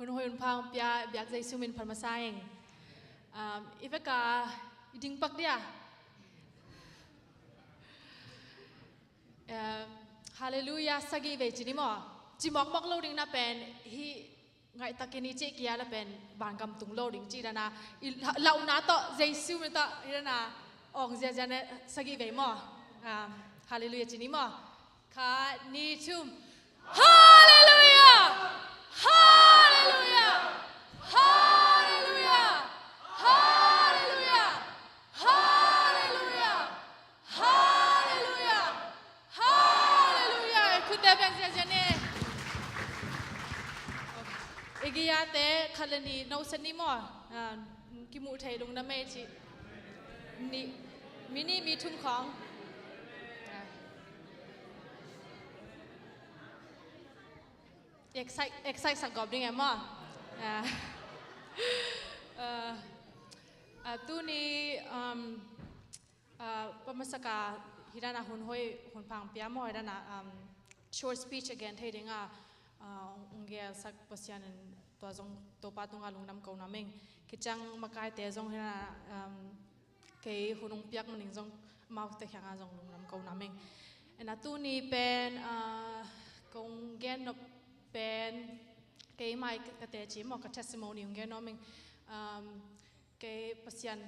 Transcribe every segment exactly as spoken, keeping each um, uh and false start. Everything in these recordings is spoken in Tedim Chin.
Hun hoih hun pha hong pia biak Jesu min phat masa ing. Um, i veka i ding pak dia. Um, Hallelujah sagih vei ci ni maw. Ci mawkmawk lo ding na pen hih ngaihtakin i cih kia la pen vangam tung lo ding ci dana i la-, launa tawh Jesu min tawh hi dana awng ziazia ne sagih vei maw. Um, Hallelujah ci ni maw. Khat, nih, thum. Hallelujah! Hallelujah! Hallelujah! Hallelujah! Hallelujah! Hallelujah! Hallelujah! Khutte beng ziazia ni. I gei-ate khat le nih no set ni maw. Ah, kimuh thei lungdam ei ci. Nih, mi nih mi thum khawng. Ah. Excite, excite sak gawp ding e maw? Ah. Ah, ah, tuni, um, ah, pa masaka hi dana hun hoih hun pha hong pia maw, hi dana, um, short speech a gen thei dinga, ah, hong gelsak Pasian in tua zong Topa tunga lungdam ko nuam ing. Khit ciang makaite zong hi dana, um, kei hun hong piak manin zong amaute kianga zong lungdam ko nuam ing. Ina tuni pen, ah, kong gen nop pen kei mai ka, ka teci maw, ka testimony hong gen nuam ing. Um, kei Pasian,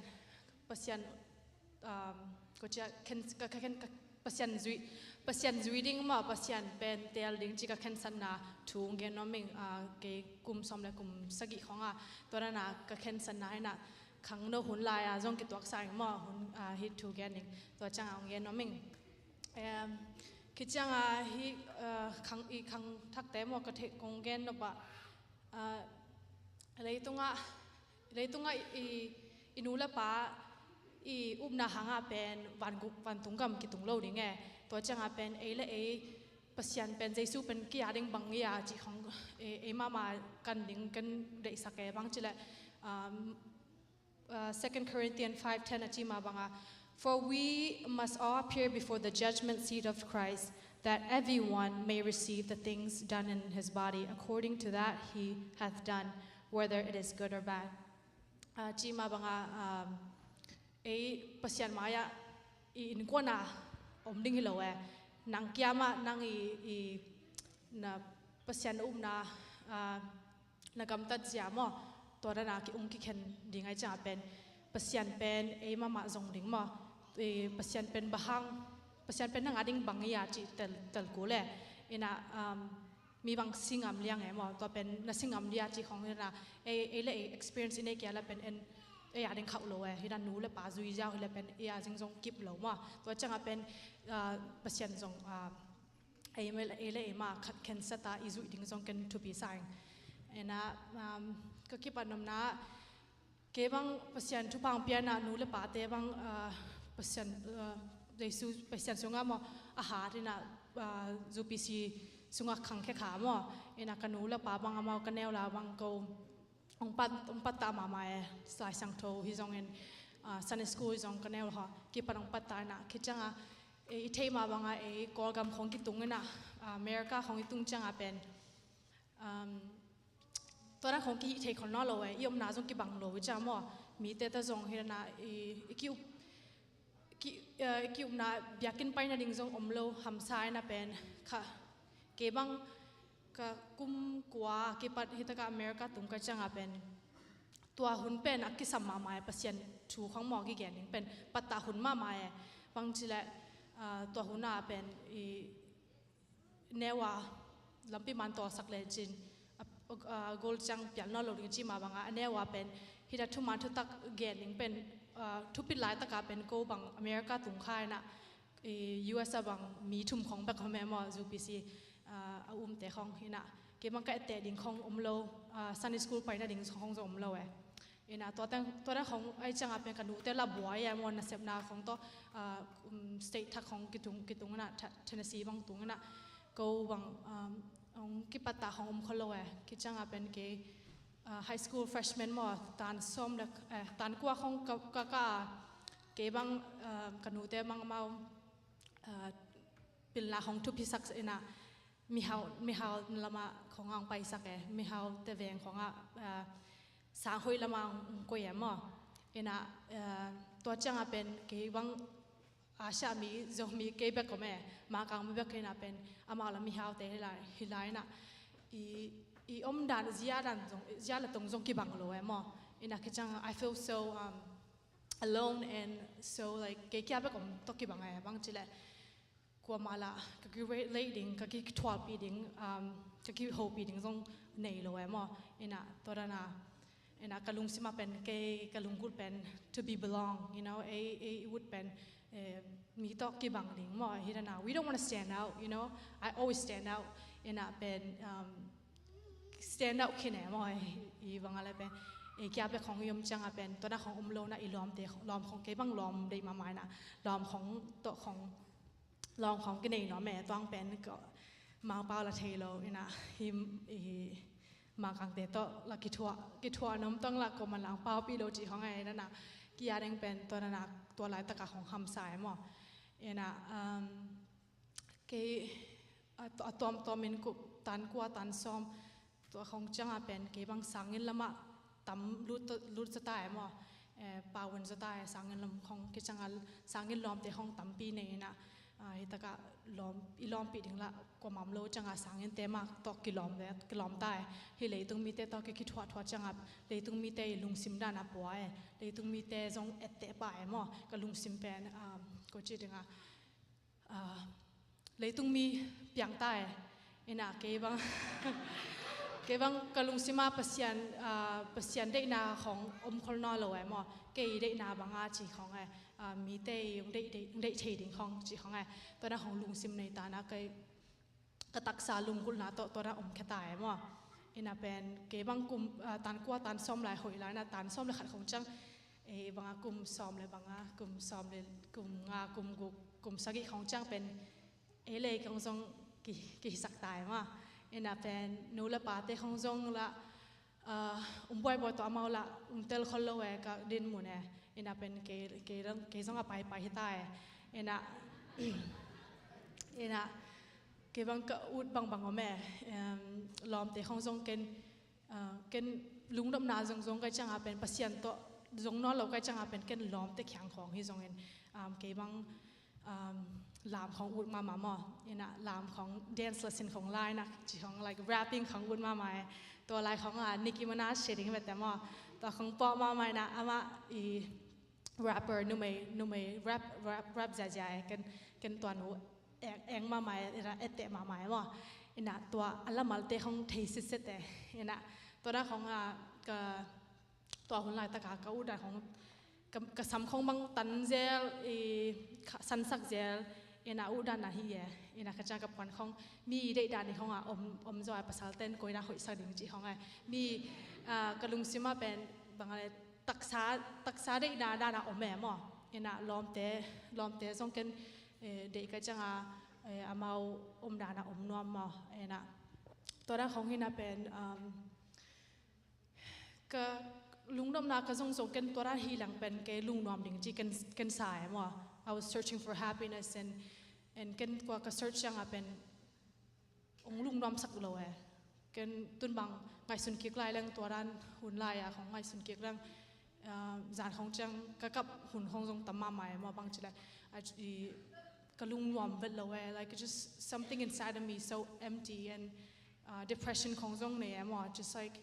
Pasian, um, ko cia, khen, ka, ka, khen, ka, Pasian zui, Pasian zui ding maw, Pasian pen teel ding ci ka khensatna thu hong gen nuam ing. Ah, kei kum sawm le kum sagih khawng a, tua dana ka khensatna hi na, khangno hun lai-a zong kituaksa ing maw, hun, ah, hih thu gen ding. Tua cianga hong gen nuam ing. Em, khit cianga hih, ah, khang, i khang thakte maw ka theih kong gen nop ah, ah, leitungah, leitungah i, i nu le pa i upna hanga pen van gu-, vantung gam kitung lo ding e. Tua cianga pen ei le ei Pasian pen Jesu pen kia ding bang ia ci khong, ei, ei mama kan ding kan deihsak e bang ci le, um, uh, Second Corinthians five ten a ci ma banga, "For we must all appear before the judgment seat of Christ, that everyone may receive the things done in his body according to that he hath done, whether it is good or bad." Uh, ci ma banga, um, ei Pasian mai-ah i innkuana om ding hi lo e. Nang kiamah nang i, i na Pasian upna, ah, na gamtat zia maw, tua dana ki ung kikhen ding ai cianga pen Pasian pen ei mama zong ding maw. I Pasian pen bahang, Pasian pen nanga ding bang ia ci tel, tel kul e. Ina, um, mi bang singam liang e maw, tua pen na singam lia ci khong hi na, ei, ei le ei experience i nei kia la pen en, ei a ding khauh lo e, hi na nu le pa zui ziau hi la pen ei a zing zong kip lo maw. Tua cianga pen, ah, Pasian zong, ah, ei me-, ei le ei ma khat khensata i zuih ding zong ken thupi sa ing. Ina, um, ka kipat nopna, kei bang Pasian thupha hong piana nu le pate bang, ah, Pasian, ah, Jesu Pasian sunga maw a hat ina, ah, U P C sunga khangkhia kha maw. Ina ka nu le pa bang amau ka neu la bang ko hong pat, hong pat ta mama e, Lai Siangtho hi zongin, ah, Sunday school hi zong ka neu la ho, kipat hong pat ta ina, khit cianga, e, i thei ma banga, e, Kawlgam khong kitung ina, ah, America khong i tung cianga pen, um, tua dan khong kihih thei khol nawn lo e, i omna zong kibang lo i cia maw, mite ta zong hi na, i, i ki up, ki, eh, i ki upna biakinn paina ding zong om lo, hamsa ina pen kha, kei bang ka kum kua kipat hitaka America tung ka cianga pen tua hun pen a kisam mama e, Pasian thu khong maw kigen ding pen pattah hun mama e, bang ci le, ah, tua huna pen i neu a lampi man tawlsak le cin, a, a, a, gol ciang pial nawn lo ding ci ma banga, a neu a pen hita thuman thutak gen ding pen, a, thupit laitaka pen ko bang America tung kha ina, i, U S a bang mi thum khong bek home maw, U P C, a, a umte khong ina, kei bang ka etteh ding khong om lo, a, Sunday school paina ding khong zong om lo e. Ina tua teng, tua teng khong ai cianga pen ka nute la buai a maw, nasepna khong tawh, ah, um, state thak khong kitung, kitung ina, Te-, Tennessee bang tung ina, ko bang, um, hong kipattah khong om khol lo e. Khit cianga pen kei, ah, high school freshman maw, tan sawm le, eh, tan kua khong ka, ka, ka, kei bang, ah, ka nute bang amau, ah, pilna khong thupisak ina, mihau, mihau lama khong ang paisak e, mihaute veng khong ah, ah, sang hoih lama ang koi e maw. Ina, ah, tua cianga pen kei bang Asia mi, Zomi kei bek om e, Makang mi bek ina pen amau la mihaute hi lai, hi lai ina. I, i om dan, zia dan zong, zia la tong zong kibang lo e maw. Ina kei ciang, I feel so, um, alone and so, like, kei kia bek om tawh kibang e, bang ci leh kuamah lah ka ki relate ding, ka kithuahpih ding, um, ka kihopih ding zong nei lo e maw. Ina tua dana, ina ka lungsim ah pen, kei ka lunggulh pen to be belong, you know, ei, ei ut pen, eh, mi tawh kibang ding maw. Hi dana, we don't want to stand out, you know. I always stand out. Ina pen, um, stand out khin e maw. I bang a le pen, ei kia bek khong i om cianga pen tua na khong om lo na, i lawmte, lawm khong kei bang lawm deih mahmah ina, lawm khong tawh khong, lawm khong kinei nuam e, tuang pen ka Mangpau la thei lo ina, hi, hi Makangte tawh la kithuah, kithuah nuam tuang la, ko man lang paupih lo ci khong e, nana kia ding pen tua nana tua laitaka khong hamsa e maw. Ina, um, kei a, a tuamtuamin kup tan kua tan sawm tua khong cianga pen kei bang sangin lamah tam lut, lut zata e maw. Eh, pau un zata e, sangin lam khong kei cianga sangin lawmte khong tampi nei ina, ah, hi taka lawm, i lawmpih ding lah kuamah om lo cianga sangin te mah tawh kilawm ve, kilawm ta e. Hi leitung mite tawh kei kithuahthuah cianga leitung mite i lungsim dana pua e, leitung mite zong etteh pah e maw. Ka lungsim pen, um, ko ci dinga, ah, leitung mi piang ta e. Ina kei bang, kei bang ka lungsim ah Pasian, ah, Pasian deihna khong om khol nawn lo e maw. Kei deihna banga ci khong e, ah, mite i hong deih, deih, hong deih thei ding khong ci khong e. Tua na khong lungsim nei ta na, kei ka taksa lunggulhna tawh tua na om khia ta e maw. Ina pen kei bang kum, ah, tan kua tan sawm lai hoih lai na, tan sawm le khat khong ciang, eh, banga kum sawm le banga, kum sawm le, kum nga, kum guk, kum sagih khong ciang pen ei le ei khong zong ki, kihisak ta e maw. Ina pen nu le pate khong zong la, ah, um buaibuai tawh amau la um tel khol lo e, ka dinmun e. Ina pen kei, kei zong, kei zong a paipai hi ta e. Ina, ina kei bang ka ut bangbang om e. Em, lawmte khong zong ken, ah, ken lungnopna zongzong kai cianga pen Pasian tawh zong nawn lo kai cianga pen ken lawmte kiang khong hi zongin, um, kei bang, um, lam khong ut mahmah maw. Ina lam khong dance lesson khong lai na, ci khong, like, rapping khong ut mahmah e. Tua lai khong a Nicki Minaj si ding vete maw. Tua khong pawh mahmah ina, amah i rapper, numei, numei rap, rap, rap ziazia e, ken, ken tua nu eng, eng mahmah e, ina etteh mahmah e maw. Ina tua a lamalte khong thei sitset e. Ina tua na khong a ka, tua hun laitaka ka ut dan khong ka, ka sam khong bang tan zel, i, kha, sansak zel, ina ut dan na hi e. Ina ka ciang ka puan khong mi deih dan i khong a om, om zaw e, pasal ten koina hoihsak ding ci khong e. Mi, ah, ka lungsim ah pen bang a le taksa, taksa deihna dana om e maw. Ina lawmte, lawmte zong ken, eh, deih ka cianga, eh, amau om dana om nuam maw. Ina tua dan khong hi na pen, um, ka lungnopna ka zongzong ken tua dan hi lang pen kei lungnuam ding ci ken, ken sa e maw. I was searching for happiness and, and ken kua ka search cianga pen hong lungnuamsak lo e. Ken tun bang ngaihsun kik lai leng tua dan hun lai a khong ngaihsun kik leng, ah, zan khong ciang ka kap hun khong zong tam mahmah e maw, bang ci lai. A, i, ka lungnuam vet lo e, like, just something inside of me so empty and, ah, depression khong zong nei e maw, just like,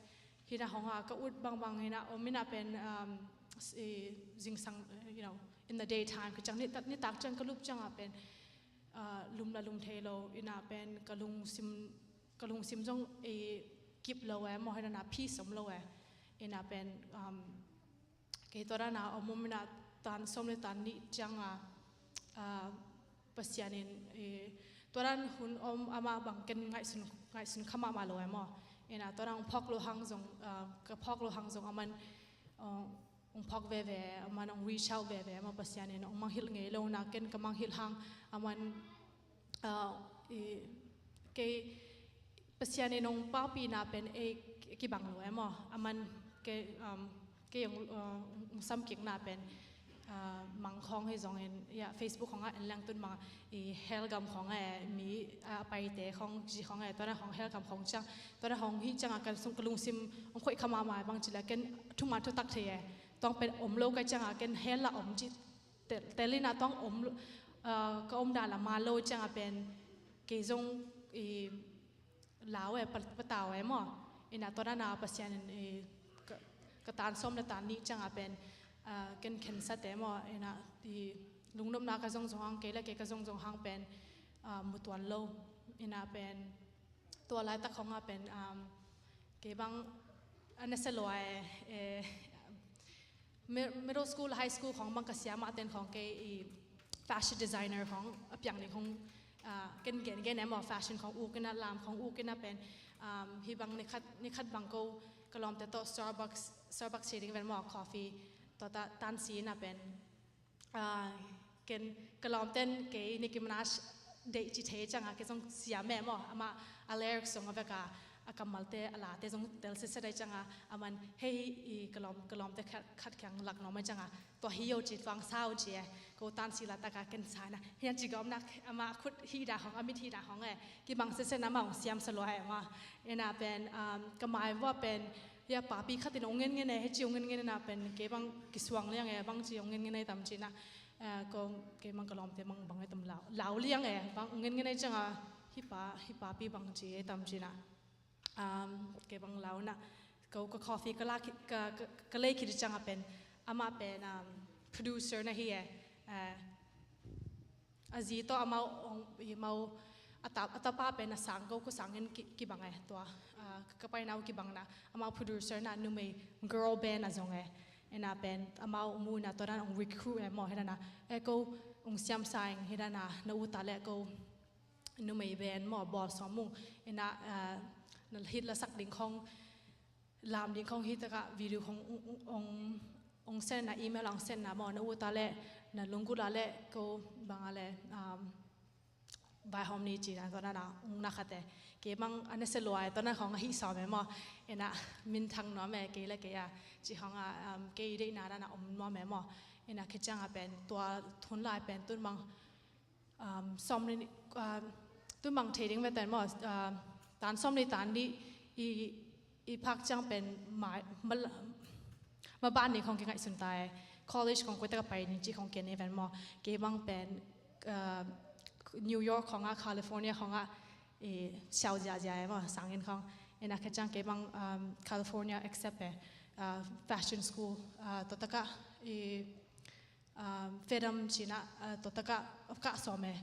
hi na khong a ka ut bangbang hi na om ina pen, um, s-, i, zingsang, you know, in the daytime, ka ciang nitak, nitak ciang ka lup cianga pen, ah, lum la lum thei lo, ina pen ka lungsim, ka lungsim zong i kip lo e maw, hi na na peace om lo e. Ina pen, um, kei tua dana om om ina tan sawm le tan nih cianga, ah, Pasian in, i, tua dan hun om amah bang ken ngaihsun, ngaihsun kha mahmah lo e maw. Ina tua dan hong phawk loh hang zong, ah, ka phawk loh hang zong aman, ah, hong phawk veve, aman hong reach out veve, aman Pasian in hong mangngilh ngei lo na, ken ka mangngilh hang, aman, ah, i, kei Pasian in hong paupihna pen ei kibang lo e maw, aman kei, um, kei hong, ah, hong samkikna pen, ah, mang khawng hi zongin, ya, Facebook khawngah en leng tun mang, i hell gam khawng e, mi, ah, paite khawng ci khawng e, tua na khawng hell gam khawng ciang, tua na khawng hi ciangah ka sung ka lungsim hong khoih kha mahmah bang ci leh ken thuman thutak thei e. Tuang pen om lo ka ciangah ken hell ah om ci tel, tel inah tuang om, ah, ka om dan la man lo ciangah pen kei zong i lau e, pa, patau e maw. Inah tua na na Pasian in i ka, ka tan sawm le tan nih ciangah pen, ah, ken khensat e maw. Inah i lungnopna ka zong zong hang, kei le kei ka zong zong hang pen, ah, mutual lo. Inah pen tua laitak khawngah pen, um, kei bang a nasa lua e, eh, mi-, middle school, high school khawng bang ka siamah ten khawng kei i fashion designer khawng a piang ding khawng, ah, ken gen gen e maw, fashion khawng uk inah, lam khawng uk inah pen, um, hi bang nikhat, nikhat bang ko ka lawmte tawh Starbucks, Starbucks ci ding ven maw, coffee, tua ta, tansi inah pen, ah, ken ka lawmten kei Nicki Minaj deih ci thei ciangah kei zong siam e maw, amah a lyrics zong a veka, a kammalte, a late zong tel sitset dai ciangah, aman hei hi i ka lawm, ka lawmte khat, khat kiang lak nuam a ciangah, tua hi yo ci, tuang sau ci e, ko tansi laitaka ken sa inah, hian ci gawmnak, amah khut hi da hong, a mit hi da hong e, kibang sitset na amah hong siam sa lua e maw. Inah pen, um, ka mai vua pen, ya, papi khat in hong ngen ngen e, hei ci hong ngen ngen inah pen kei bang kisuang liang e, bang ci hong ngen ngen e tam ci inah, eh, ko kei bang ka lawmte bang bang e tam lau, lau liang e, bang hong ngen ngen e ciangah, hi pa, hi papi bang ci e tam ci inah, um, kei bang lau inah, ko ka coffee ka la ki, ka, ka, ka lei khit ciangah pen, amah pen, um, producer na hi e, eh, a zi tawh amau, ong, i mau, a ta, a tapa pen a sang ko, ko sangin ki, kibang e, tua, ah, ka paina uh kibang na, amau producer na numei girl band a zong e, inah pen amau mu inah tua dan ong recruit e maw, hi dan a, e ko ong siam sa ing, hi dan a, na ut a leh ko numei band maw bawl sawm ung, inah, ah, na hit lasak ding khawng, lam ding khawng hi takah video khawng ong, ong, ong, ong send na, email ong send na maw, na ut a leh, na lunggulh a leh, ko bang a leh, um, vaihawm ni ci na, tua na na, ong na khat e. Kei bang a nasa lua e, tua na khawng a hih sawm e maw. Inah minthang nuam e, kei le kei a, ci khawng a, um, kei deihna na na om nuam e maw. Inah khit ciangah pen, tua thun lai pen, tun bang, um, sawm ni, um, tun bang thei ding ve ten maw, um, tan sawm ni tan nih i, i phak ciang pen ma, ma, ma ban ni khawng kingaihsun ta e, college khawng koi taka pai ni ci khawng ken e ven maw, kei bang pen, um, New York khawngah, California khawngah, i siau ziahziah e maw, sangin khawng. Inah khit ciang kei bang, um, California accept e, uh, fashion school, uh, tua takah, i, um, Fedam ci inah, uh, tua takah kah sawm e.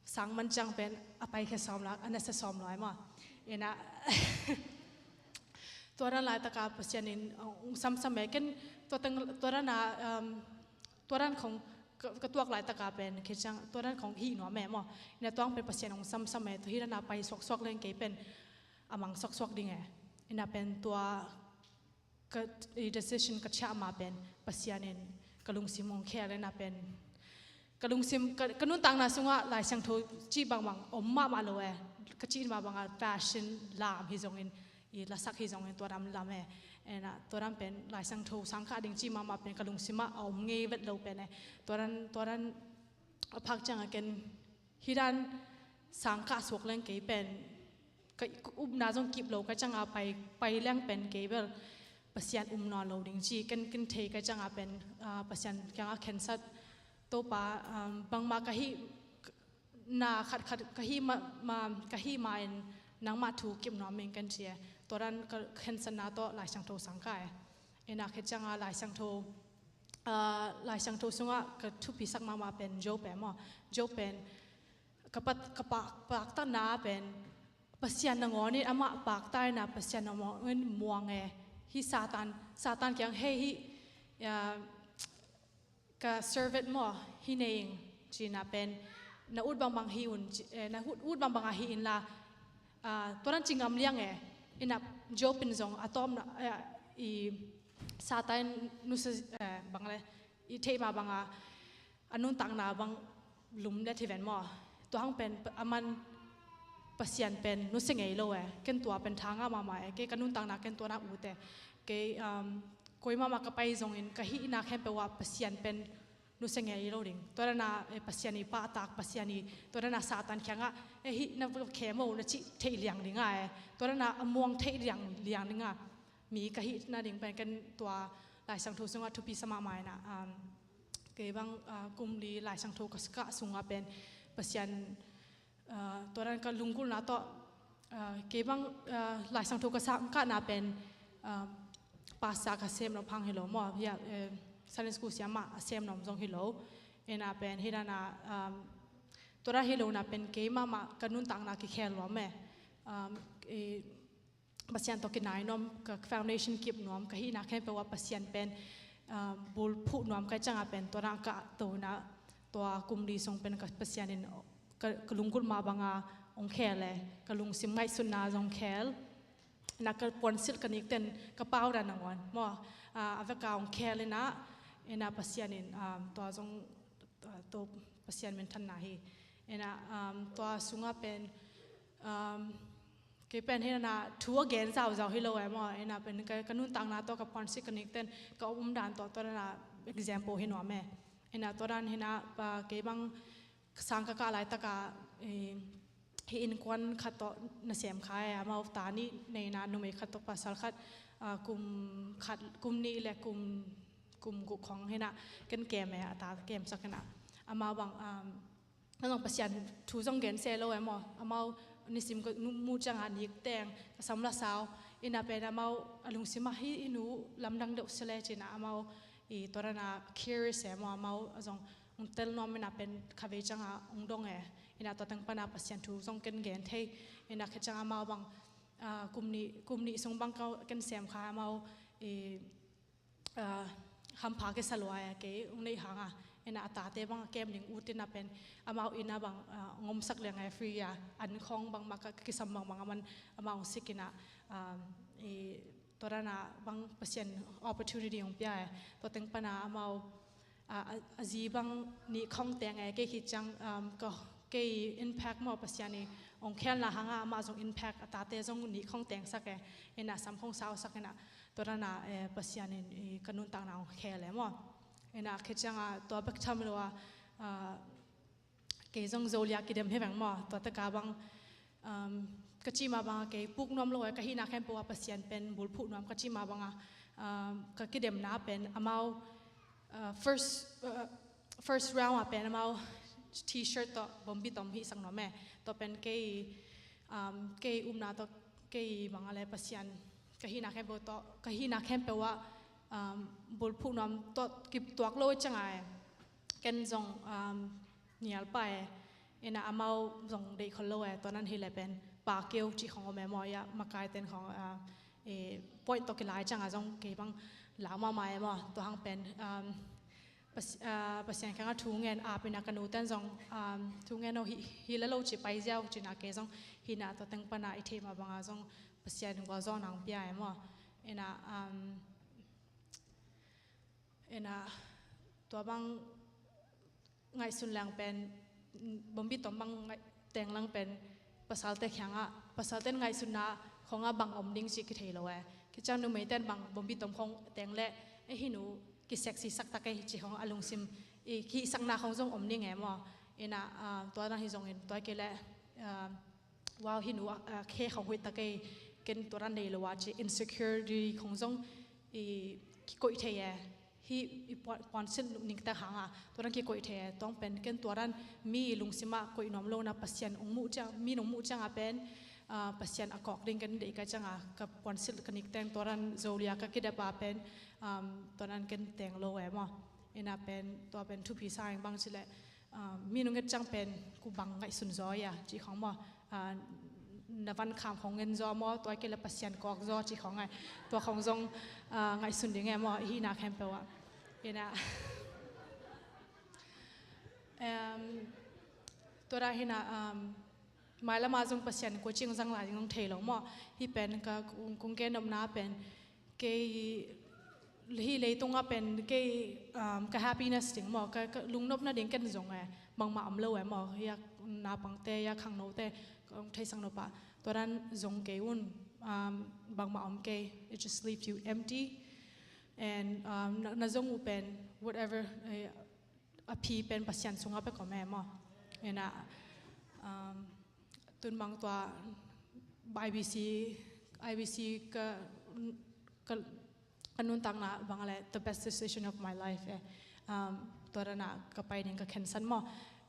Sang man ciang pen a paikhia sawm lak, a nasa sawm lua e maw. Inah tua dan laitaka Pasian in, uh, ong samsam e, ken tua teng, tua dan a, um, tua dan khawng ka, ka tuak laitaka pen, khit ciang tua dan khawng hih nuam e maw. Inah tuang pen Pasian ong samsam e, tua hi dan a pai suaksuak leng kei pen a mang suaksuak ding e. Inah pen tua ka, i decision ka ciah ma pen Pasian in ka lungsim ong khel inah pen ka lungsim, ka, ka nuntakna sungah Lai Siangtho cih bangbang om mahmah lo e. Ka cih mah bangah fashion lam hi zongin, i lasak hi zongin, tua dan lam e. Inah tua dan pen Lai Siangtho sang kah ding cih mahmah pen ka lungsim ah a om ngei vet lo pen e. Tua dan, tua dan a phak ciangah ken hi dan sang kah suak leng kei pen, ka, ka upna zong kip lo ka ciangah pai, pai leng pen kei bel Pasian um nawn lo ding ci, ken, ken thei ka ciangah pen, ah, Pasian kiangah khensat, Topa, um, bangmah ka hih na khatkhat ka hih ma, ma, ka hih ma in nangmah thu kip nuam ing ken ci e. Tua dan ka khensatna tawh Lai Siangtho sang kah e. Inah khit ciangah Lai Siangtho, ah, Lai Siangtho sungah ka thupisak mahmah pen Job e maw. Job pen ka pat, ka pak, paktatna pen Pasian nangawn in amah pakta inah Pasian nangawn in muang e. Hih Satan, Satan kiang hei hih, ah, ka servant maw, hih nei ing, ci inah pen na ut bangbang hih un, ci, eh, na ut, ut bangbang a hih inla, ah, tua dan ci ngam liang e. Inah Job in zong a tawpna, eh, i Satan nusia, eh, bang le, i theih mah banga a nuntakna bang lum le thiven maw. Tua hang pen a man Pasian pen nusia ngei lo e. Ken tua pen tha ngah mahmah e. Kei ka nuntakna ken tua na ut e. Kei, um, koi mahmah ka pai zongin ka hihna khempeuh ah Pasian pen nusia ngei lo ding. Tua dan a, eh, Pasian i pahtak, Pasian i, tua dan a Satan kiangah, eh, hih na khem o na cih theih liang ding a, eh, tua dan a a muang theih liang, liang ding a, mi ka hih nading pen ken tua Lai Siangtho sungah thupi sa mahmah in a, um, kei bang, ah, kum li Lai Siangtho ka kah sungah pen Pasian, ah, tua dan ka lunggulhna tawh, ah, kei bang, ah, Lai Siangtho ka sang kahna pen, ah, pastor ka sem nuam hang hi lo maw, ya, eh, Sunday school siamah a sem nuam zong hi lo. Ina pen hih dan a, um, tua dan hi lo na pen kei mahmah ka nuntakna kikhel nuam e. Um, eh, Pasian tawh kinai nuam, ka foundation kip nuam, ka hihna khempeuh ah Pasian pen, ah, bulphuh nuam ka hih ciangah pen, tua dan ka to na, tua kum li sung pen ka Pasian in ka, ka lunggulh mah banga hong khel e, ka lungsim ngaihsutna zong khel, na ka puansilh ka nikten ka pau dan nangawn maw, ah, a veka hong khel ina, ina Pasian in, ah, tua zong, ah, to Pasian minthanna hi. Ina, ah, tua sungah pen, ah, kei pen hi na thu a gen zauzau hi lo e maw, ina pen ka, ka nuntakna tawh ka puansilh ka nikten ka um dan tawh, tua dan a example hi nuam e. Ina tua dan hi na pa kei bang sang ka kah laitak a, eh, hih innkuan khat tawh nasem kha e, amau ta nih nei na, numei khat tawh pasal khat, ah, kum khat, kum nih le kum, kum guk khong hi na ken kem e, a ta kem sak hi na. Amau bang, ah, Nang Pasian thu zong gen se lo e maw. Amau nisim ka muh ciang a nik teng ka sam la sau. Ina pen amau a lungsim ah hih i nu lamdang deuh se le cina amau i tua dan a curious e maw. Amau a zong hong tel nuam ina pen khavei ciang a hong dong e. Ina tua teng pan a Pasian thu zong ken gen thei. Ina khe ciang amau bang, ah, kum nih, kum nih sung bang ka ken sem kha amau i ah, hampha kisa lua e, kei hong neih hang a, ina a tate bang a kem ding ut ina pen, amau ina bang, ah, hong omsak liang e, free a, an khong bangmah ka kisam bangbang a man, amau hong sik ina, ah, i, tua dan a bang Pasian opportunity hong pia e, tua teng pan a amau, ah, a, a zi bang nih khong teng e, kei khit ciang, um, ka, kei impact maw Pasian i hong khelna hang a, amah zong impact a tate zong nih khong teng sak e, ina sam khong sau sak ina, Tua dan a, eh, Pasian in, eh, ka nuntakna hong khel e maw. Ina khe ciang a tua bek tham lo a, ah, kei zong Zo lia kidem hi veng maw. Tua taka bang, um, ka cih mah bang a kei puk nuam lo e, ka hihna khempeuh a Pasian pen bulphuh nuam ka cih mah bang a, um, ka kidemna pen amau, ah, first, ah, first round a pen amau t-shirt tawh bombi tom hih sak nuam e. Tua pen kei, um, kei umna tawh kei bang a le Pasian ka hihna khempeuh tawh, ka hihna khempeuh ah, um, bulphuh nuam tawh kip tuak lo ciang a e. Ken zong, um, nial pah e. Ina amau zong deih khol lo e, tua dan hi le pen pa keu cih khong om e maw, ya makai ten khong, ah, eh, point tawh kilai ciang a zong kei bang lau mahmah e maw, tua hang pen, um, Pas-, ah, Pasian kiangah thu ngen ap ina ka nu ten zong, um, thu ngen o hi, hi le lo ci pai ziau cina kei zong hihna tua teng pan a i theih mah bang a zong Pasian in gualzawhna hong pia e maw. Ina, um, ina tua bang ngaihsun leng pen, bombi tom bang ngaih-, teng lang pen, pasalte kiangah, pasalte ngaihsutna khong a bang om ding cih kithei lo e. Kei ciang numei ten bang bombi tom khong teng le, eh, hih nu kisexy sak ta kei cih khong a lungsim, i, kihihsakna khong zong om ding e maw. Ina, ah, tua dan hi zongin, tua kei le, ah, wow, hih nu, ah, khe khong hoih ta kei, ken tua dan nei lo a cih insecurity khong zong, i, kikoih thei e. Hih i puan, puansilh niktak hang a, tua dan kikoih thei e, tua pen ken tua dan mi lungsim ah koih nuam lo na Pasian hong muh ciang, mi hong muh ciang a pen, ah, Pasian a kawk ding ken deih ka ciang a, ka puansilh ka nikteng tua dan Zo lia ka kidep a pen, um, tua dan ken teng lo e maw. Ina pen, tua pen thupi sa ing bang ci le, ah, mi nung et ciang pen, ku bang ngaihsun zaw ia, cih khong maw, ah, na van kham khong ngen zaw maw, tua kei le Pasian kawk zaw, cih khong ai, tua khong zong, ah, ngaihsun ding e maw, i hihna khempeuh ah. Ina, em, tua dah hina, um, mailam ah zong Pasian kua ciang zang lai ding zong thei lo maw, hih pen ka kung, kung ke nopna pen, Kei hih leitung ah pen kei, um, ka happiness ding maw, ka, ka lungnopna ding ken zong e, bangmah om lo e maw, hih a naupangte, hih a khangnote, kong theisak nop ah, tua dan zong kei un, um, bangmah om kei, it just leaves you empty, and, um, na, na zong uh pen, whatever, eh, a phi pen Pasian sungah bek om e maw. Ina, um, tun bang tua I B C, I B C ka, ka, ka nuntakna bang le the best decision of my life e. Um, tua dana ka pai ding ka khensan maw.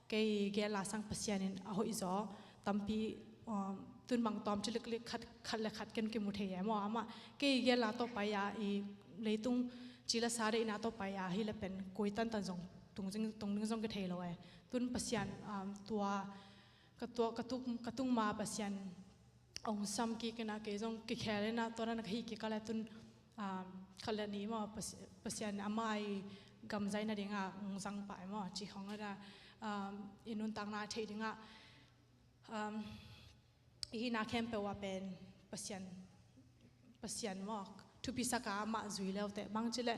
Kei gen la sang Pasian in a hoih zaw tampi, um, tun bang tawm ci liklik khat, khat le khat ken kimu thei e maw. Amah kei gen la tawh pai a i leitung ci la sa deihna tawh pai a hi le pen koi tantan zong tung zing, tung ding zong kithei lo e. Tun Pasian, um, tua ka tua, ka tuk, ka tung ma Pasian ong sam kik ina kei zong kikhel ina tua dana ka hi kik a le tun, um, khat le ni maw Pas-, Pasian ama i gam zaina dinga ong zang pai maw ci khong ina, um, i nuntakna thei dinga, um, i hina khempeuh a pen Pasian, Pasian maw thupi saka amah zui leute bang ci le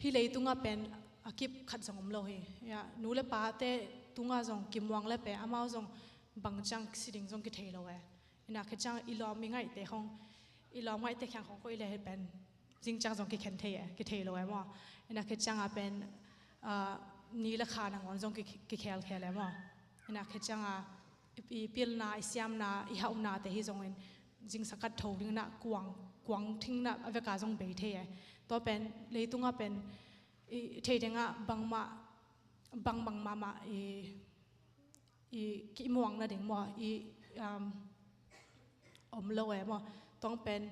hi leitunga pen a kip khat zong om lo hi. Ya, nu le pate tunga zong kimuang le pe amau zong bang ciang si ding zong kithei lo e. Ina khe ciang i lawm i ngaihte khong, i lawm ngaihte khiang khong ko i le hi pen zing ciang zong kikhen thei e, kithei lo e maw. Ina khe cianga pen, ah, ni le kha nangawn zong ki, kikhelkhel e maw. Ina khe cianga i, i pilna, i siamna, i hauhna te hi zongin zing sakat tho dingna kuang, kuang thingna a veka zong bei thei e. Tua pen leitunga pen i thei dinga bangmah, bang bangmah mah i i kimuang nading maw i, um, om lo e maw. Tuang pen,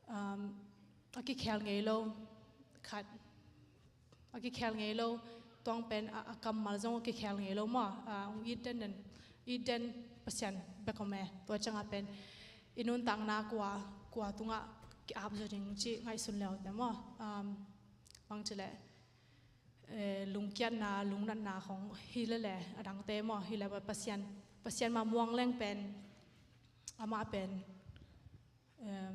um, a kikhel ngei lo khat, a kikhel ngei lo tuang pen a, a kammal zong a kikhel ngei lo maw. A, ong it den den, it den Pasian bek om e. Tua cianga pen i nuntakna kua, kua tungah ki-ap zaw ding ci ngaihsun leute maw. Um, bang ci le eh, lungkiatna, lungnatna khong hi lele a dangte maw hi le Pasian, Pasian ma muang leng pen amah pen, em,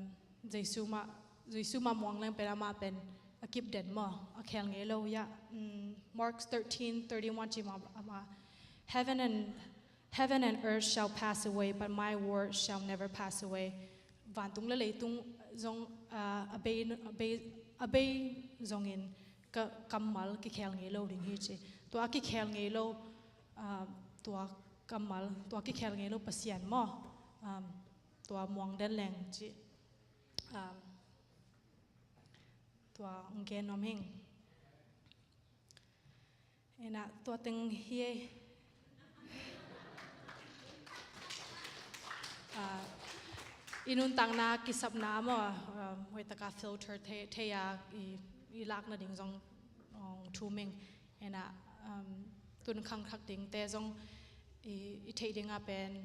Jesu ma, Jesu ma muang leng pen amah pen a kip den maw a khel ngei lo ya. Mm, Mark thirteen thirty-one ci maw amah, heaven and Heaven and earth shall pass away, but my word shall never pass away. Vantung le leitung zong, ah, a bei, a bei, a bei zongin ka kammal kikhel ngei lo ding hi ci. Tua kikhel ngei lo, ah, tua kammal, tua kikhel ngei lo Pasian maw. Um, tua muang den leng ci. Um, tua ong gen nuam hing. Ina tua teng hi e. Ah, i nuntakna kisapna maw, ah, hoih taka filter thei, thei a i, i lakna ding zong ong thum ing. Ina, um, tun khangthak dingte zong i, i theih dinga pen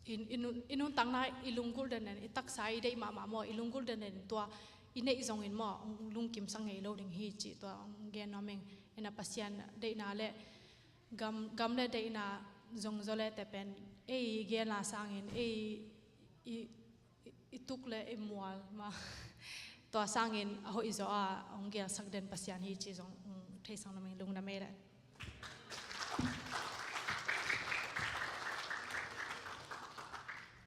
i, i nun, i nuntakna i lunggulh den den, i taksa i deih mahmah maw, i lunggulh den den tua i neih zongin maw, ong lungkimsak ngei lo ding hi cih tua ong gen nuam ing. Ina Pasian deihna le gam, gam le deihna zong zaw le te pen ei i gen la sangin ei i, i, i tuk le i mual ma tua sangin a hoih zaw a ong gelsak den Pasian hi cih zong, mm, theisak nuam ing, lungdam ei le.